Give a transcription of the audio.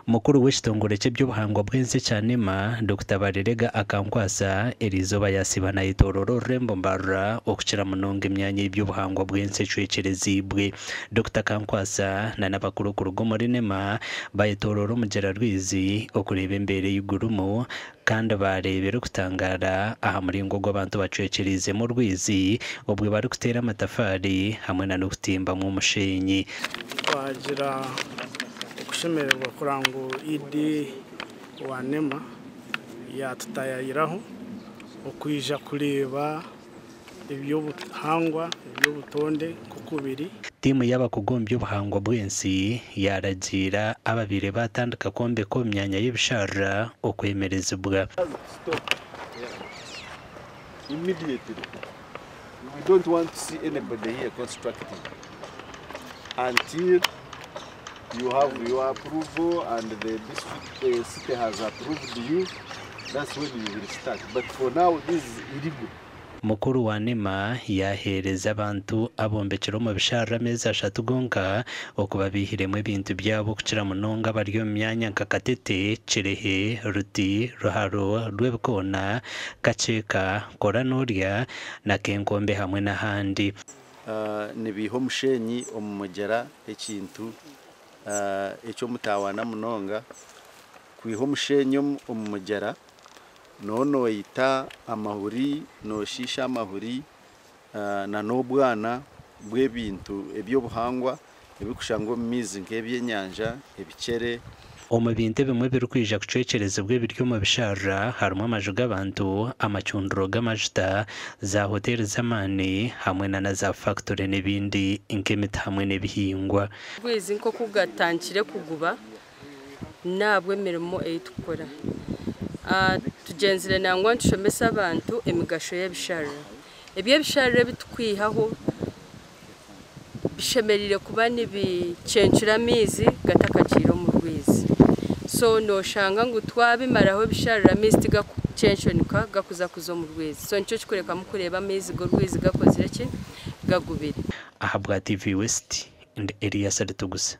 Mukuru w'ekitongore ky'eby'obuhangwa bw'ensi ekya NEMA, Dokita Barirega Akankwasa eriizooba yasiiba nayetoorora orurembo Mbarara okukira munonga emyanya ey'eby'obuhangwa bw'ensi ecwekyereziibwe. Dokita Akankwasa na n'abakuru kuruga omuri NEMA bayetoorora omugyera Rwizi okureeba embeera ei gurimu kandi baareeba erikutangaara aha muringo ogu abantu bacwekyereizemu orwizi obwo barikuteera amatafaari hamwe na n'okutimbamu omusheenyi. Twagira okushemererwa kureba ngu ED wa NEMA yatutayayiraho okwija kureeba eby'obuhangwa, eby'obutonde nk'oku biri. Tiimu y'abakugu omu by'obuhangwa bw'ensi yaaragiira ababaire baatandika kwombeka omu myanya y'ebisharara okwemerezibwa. Stop immediately. We don't want to see anybody here constructing until you have your approval and the district city has approved you. That's when you will start. But for now, this is illegal. Mukuru wa NEMA yaheereza abantu abombekire omu bisharara ameezi 3 gonka okuba baihiremu ebintu byabo okukira munonga abari omu myanya nka Katete, Kirehe, Ruti, Ruharo, Rwebikoona, Kakyeka, Koranorya na Kenkombe hamwe n'ahandi. Nibiiha omushenyi omu mugyera, ekintu eky'omutawaana munonga. Kwiha omushenyi omu mugyera nooyita amahuri, nooshiisha amahuri na n'obwana bw'ebintu eby'obuhangwa ebikushangwa omu maizi nk'ebyenyanja, ebikyere. Omu bintu ebimwe ebirikwija kucwekyerezibwa ebiri omu bisharara harimu amaju g'abantu, amacundiro g'amajuta, za hoteeri z'amaani hamwe na za fakitori n'ebindi nk'emiti hamwe n'ebihingwa. Rwizi nk'oku gatandikire kuguba nabwo emirimo ei tukukora. Tugyenzire nangwa nitushomesa abantu emigasho y'ebisharara. Eby'ebisharara ebi tukwihaho bishemereire kuba nibikyencura amaizi gatakagiire omu rwizi. So noshanga ngu twabimaraho ebisharara, amaizi tigakukyenshonika gakuza kuza omu rwizi. So nikyo kikureka mukureeba amaizi g'orwizi gakozire ki? Gagubire. Ahabwa TV West, ndi Elias Ritugusa.